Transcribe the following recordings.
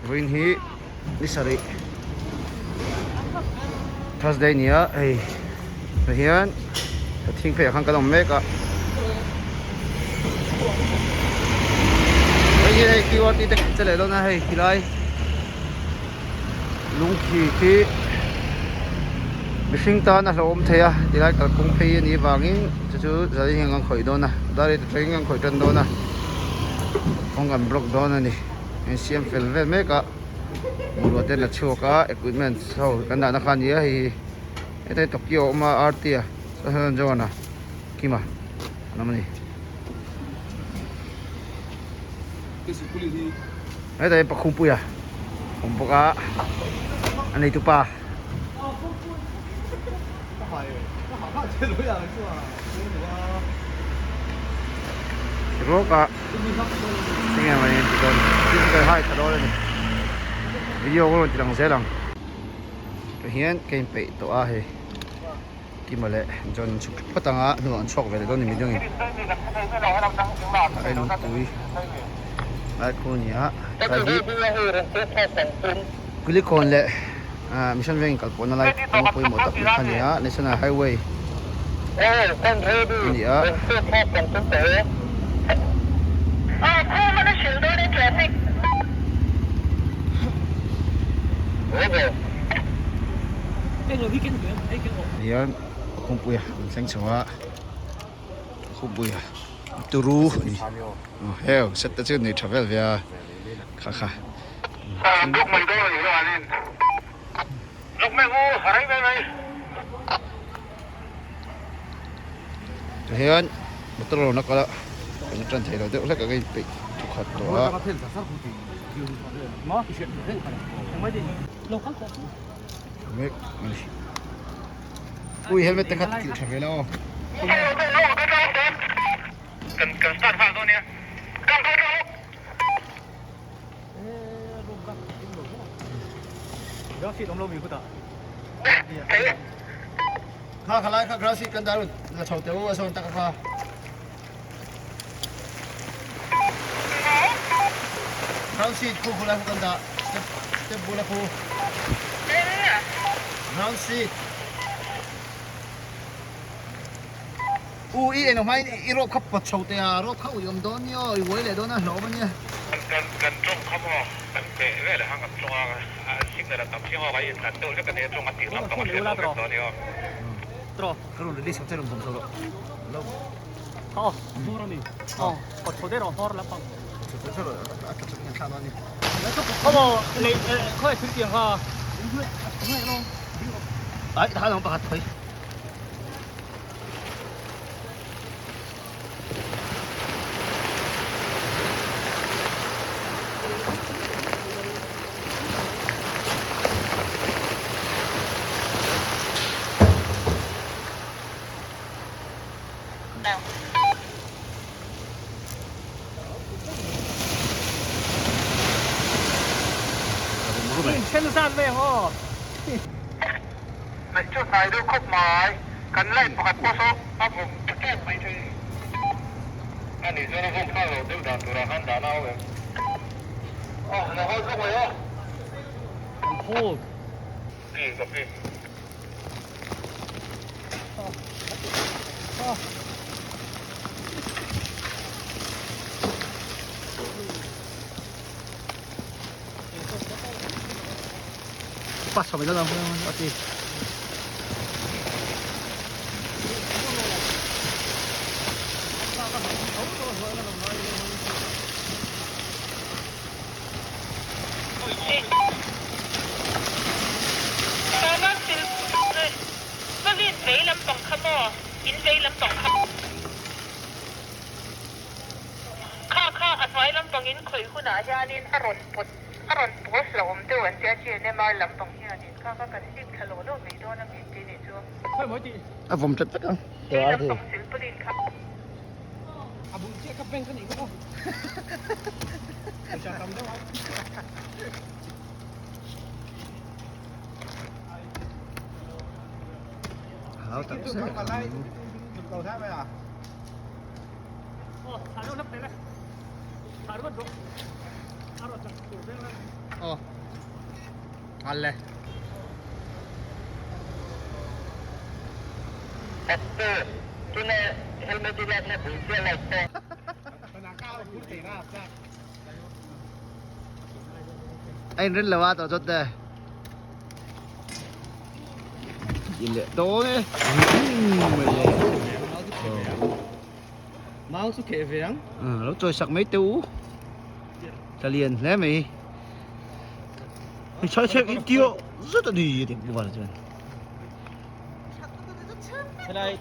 Vawiin hi ni sarih Thursday ni a hei tah hian thing pheiah khan kan awm mek a hei hian hei qrt te kan che leh dawn a hei khilai lungthi khi mihring tan a hlauhawm thei a tilai kalkawng phei a nih avangin chu chu zan hian kan khawih dawn a dar te thlengin kan khawih tan dawn a kawng kan block dawn a ni in siam fel vel mek a bungrua te an la chhuak a equipment ho kan dahna kha a ni a hei hi hetlai Tokyo a awm a R T a chuan John a Kima an awm a ni. Hetah hian Pakhumpuia awm bawk a a neitu pa. Rawk a enge mawni an ti dawn physical high tha dawn a ni video ka rawn ti lang zel ang tah hian ka inpeih tawh a hei. Kima leh John an chhuk phawt ang a hnuah an chhuak ve leh dawn ni midangin a lungpui lai khu a ni a tlai hi Kulikawn leh Mission Veng kalpawhna lai kawng pawimawh tak mai kha a ni a National Highway a ni a. Hian kawngpui a an thleng chho a kawngpui a turu a ni heu set te chu nei tha vel ve a kha kha. Tihian motor a rawn kal a kan tan thei lo deuh hlek a ka inpeih thawkhat tawh a. Mek a ni. Ui helmet te kha kilh tha ve la aw. Kha kha lai kha grass seed kan dah lut la chho teh u a sawn tak a kha. Ground seat khu khu lai khu kan dah step step bula khu. Ground seat. U i eng hmain i rope kha pawt chho teh a rope kha ui awm dawn nia aw i uai leh dawn a hlauhawm a nia. Kan kan tawng kha maw kan peh vel a kan tawng a signal a tam chiang awk a intlan deuh hlek a nia tawng a tih lam pang a hriat loh vek dawn nia aw. Ka rawn release ang che rawn vawm chho rawh. Lo. A vawm tlat vek ang. Aw. Nghal le. A inrin lo a tawh chawt te. In leh dawn e. Mau chu keh ve ang. Lo chawi sak mai teh u. Tla lian hle mai. Hei chhai chhek i tio zet a ni a ti Pu Vala chuan. Helai.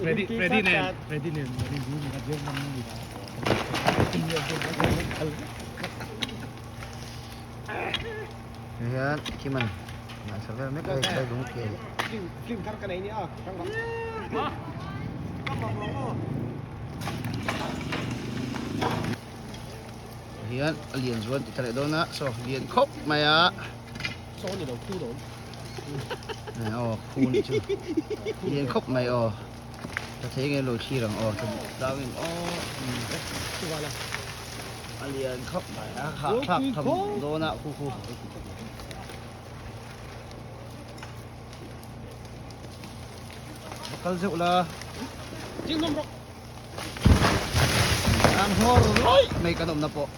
Freddy nen Freddy nen Hei hian Kiman ngaithla vel mek a hei thlai lung ke. Film thar ka nei nia. Hian a lian zuan ti thar leh dawn a saw lian khawp mai a. Saw ni lo khu lo. Aw khu ni chu lian khawp mai aw. Ka thei nge lo thlir ang aw tlang in aw. A lian khawp mai a hah thlak tham dawn a khu khu. Va kal zeuh la. Ang hawr rawih mai kan awmna pawh.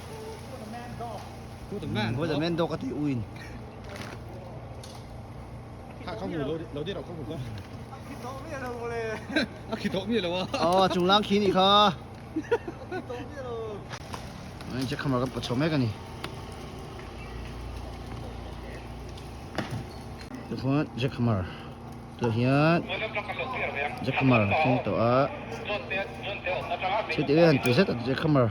Who the man dog a tih uin. Aw chung lang khi nih kha. Jack hammer kan pawt chho mek a ni. Tichuan jack hammer tah hian jack hammer a thleng tawh a chutih hian ti zet a jack hammer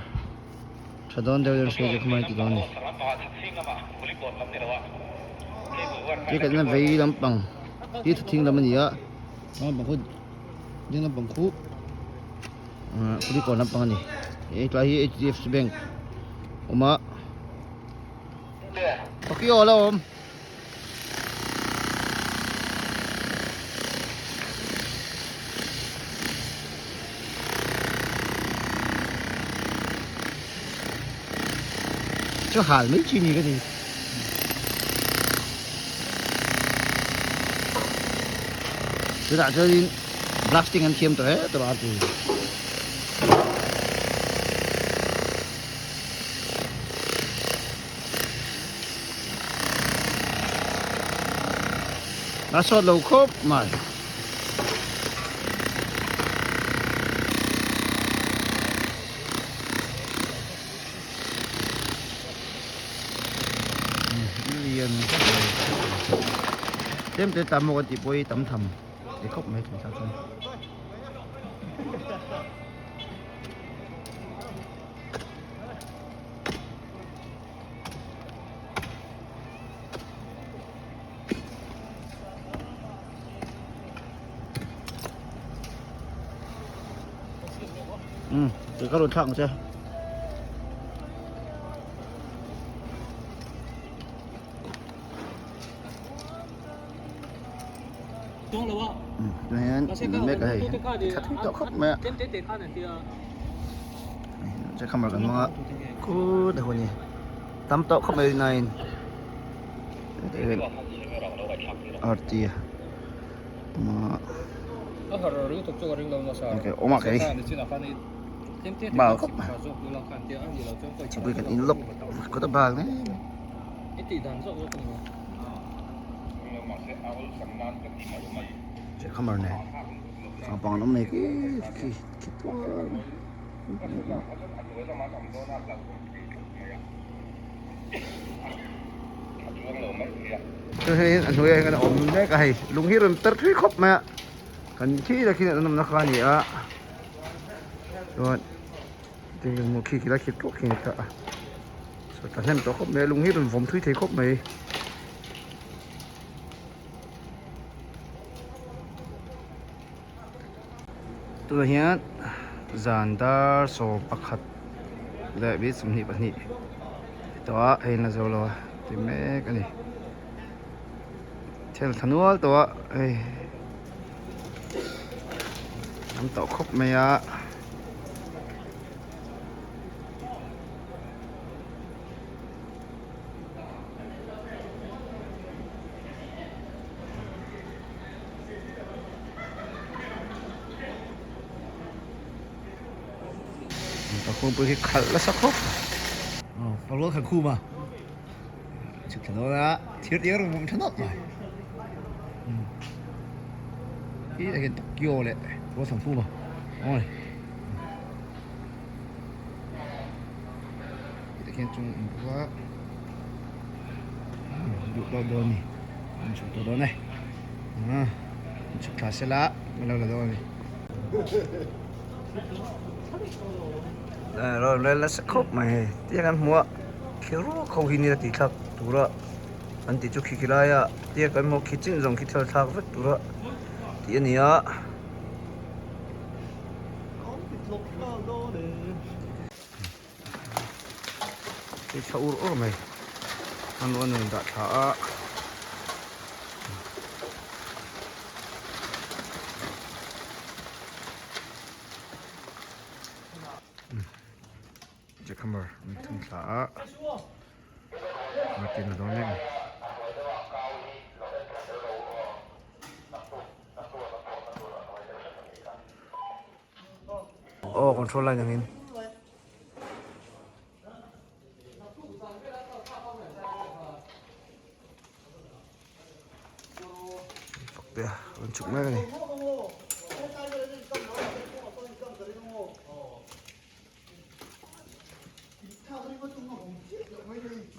tha dawn deuh hian hria jack hammer an ti dawn a ni. Ticket na vei lampang hi thuthleng lam a ni a lampang khu ding lampang khu. Kulikawn lampang a ni he tlai hi HDFC bank awm a Tokyo la awm chu hal mai chi ni ka ti chutah chuanin Blasting an thiam tawh e tawh a ti. A sawt lo khawp mai. Lian tlem te tam maw kan tih pawh hi tam tham. Ti khawp mai thing thlak chuan. Um, tui ka rawn thlak ang che. Tunah hian in mek a hei tha thui tawh khawp mai a jack hammer kan hmang a khut a hun hi tam tawh khawp mai nain arti awm a kei bal khawp mai chipui kan in lawk kawt a bal mai. Jack hammer nen naupang an awm nei khi khi khi tual chu hei a hnuaiah hian a awm mek a hei lung hi rawn tar thui khawp mai a kan khi tak hian an awmna kha a ni a chuan khi khi lai khi tluak khi a ni ta a. Ka hnem tawh khawp mai a lung hi rawn vawm thui thei khawp mai. Tunah hian zan dar 11 leh mi 22 tawh a hei la zo lo a ti mek a ni. Thel tha nual tawh a hei tam tawh khawp mai a. Kalkawngpui khi khalh nasa khawp aw parual khan khum a chhuk thla dawn a thir tiang rawn vawm tha nawk mai khi ah hian Tokyo leh rual thlan khum a awm a ni tah khian chung a awm bawk a duh tawk dawn a ni an chhuk tawh dawn e chhuk thla sela an lo la dawn a ni. Rawn rel nasa khawp mai hei tiang an hmu a khi ruak ho hi nia tih thlak tura an tih chu khi khi laia tiang kan hmu khi chin zawng khi thil thlak vek tura tih a ni a. Hei thla ur ur mai hmanrua nun dah thla a. Jackhammer an thun thla a Martin a dawn mek a ni. Aw control line angin. Fakte a rawn chhuk mek a ni.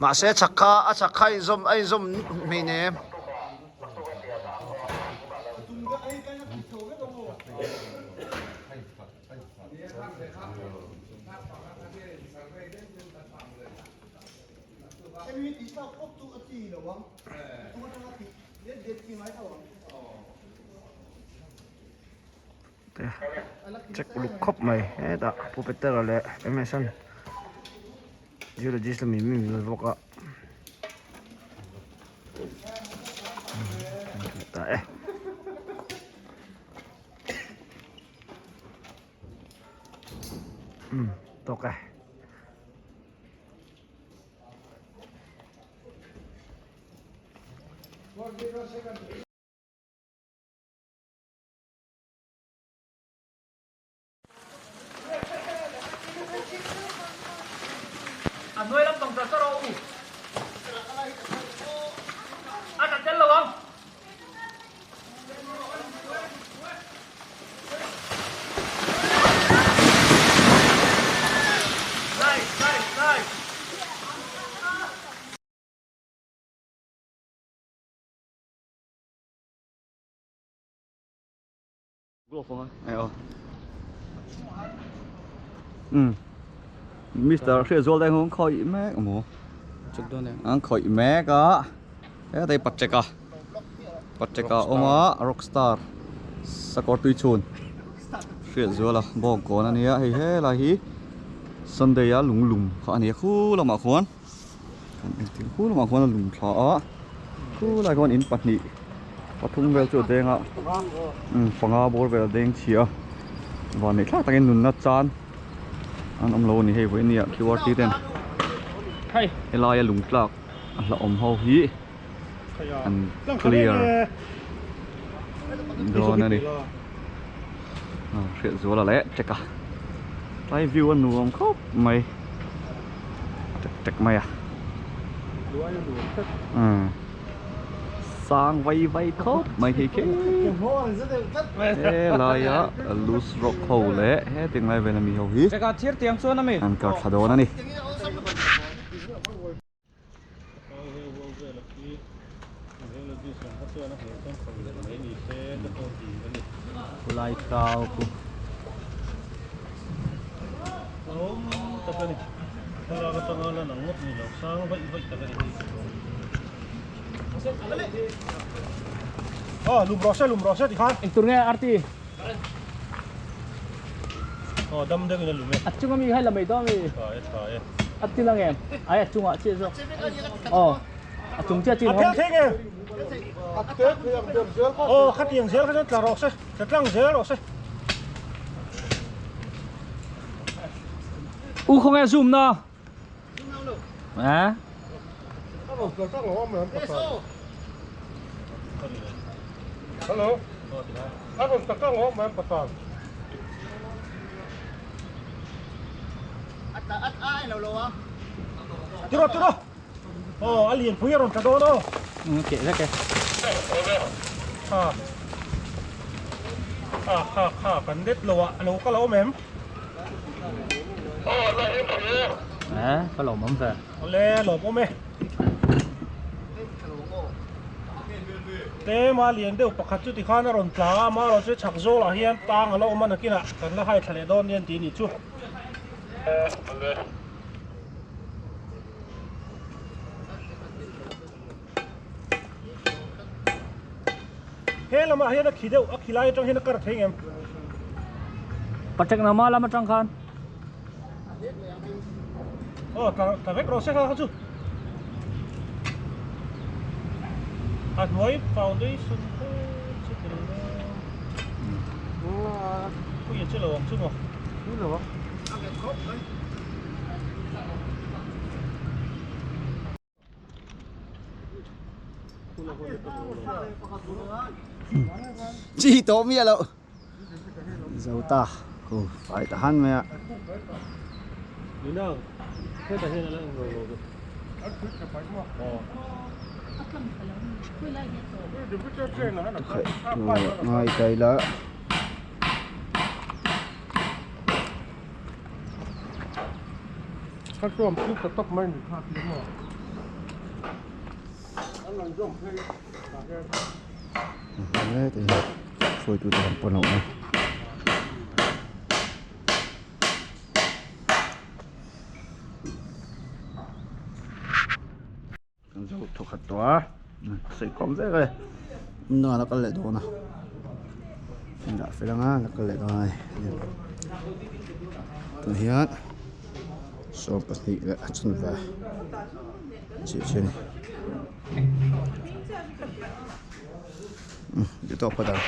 Mahse a chhak kha a chhak kha a inzawm a inzawm hmei nem. Te check uluk khawp mai hetah pu Petera leh M_S an geologist lami mi min la bawk a ta e. Umm tawk e. A hnuai lampang ta char rawh u. A tla tel lo ang. Nice, nice, nice. Mister Hriatzual te hung khawih mek a maw an khawih mek a hetah Patrek a Patrek a awm a rockstar sakawr tui chhun Hriatzuala bawngkawn a nia hei helai hi Sunday a lung lum kha a nia khu lamah khuan kan entir khu lamah khuan a lum thla a khulai khuan in pahnih pathum vel chu a deng a umm panga bawr vel a deng chhia a van neih thlak takin nunna chan an awm lo a ni hei vawiin nia qrt ten helai a lung tlak a hlauhawm ho hi an clear dawn a ni hriat zual a leh tek a tlai view a nuam khawp mai tek tek mai a sang vai vai khawp mai thei khi helai a loose rock ho leh hetiang lai vel ami ho hi an kar thla dawn a ni. Khulai kau khu Engtur nge Arti? A chunga mi kha i la mai dawn a mi? A ti lang em? Ai a chungah chiah zawk. Aw a chung chiah chin hawng. Aw khatiang zel kha chuan tla rawh se, tla tlang zel rawh se. U khawnge zoom na? A? Hello. A rawn tla tlang lo mai pasal. Tiraw tiraw. Aw a lian pui a rawn tla dawn aw. Keh vek e. Kha kha kha kha kan let lo ah a lo kal a awm em? Eh ka lawm awm ve. Awle lawm awm e. Tlema lian deuh pakhat chu tikhan a rawn tla a, amaherawhchu chhak zawlah hian tang a la awm a nakinah kan la hai thla leh dawn nia an ti a nih chu. He lamah hian a khi deuh, a khi lai atang hian a kar thei ngem. Patek nama lam atang khan. Aw, tla tla vek rawh se kha kha chu. A hnuai foundation kha chu tel lo. Pui a che lo ang chu maw? Pui lo ang. A nghet khawp mai. Chi tawh miah loh. Zo ta. Hu fai ta han mai a. Nina, hetah hian a la eng lo lo deuh. Ngai kai la. Hruaitu te kan pawn a awm a. Kan zo thaw khat tawh a sawi khawm vek e hmun dangah la kal leh dawn a in dah fel anga la kal leh dawn a ni tunah hian 12 leh a chanve chiah chiah a ni umm tawk phawt ang.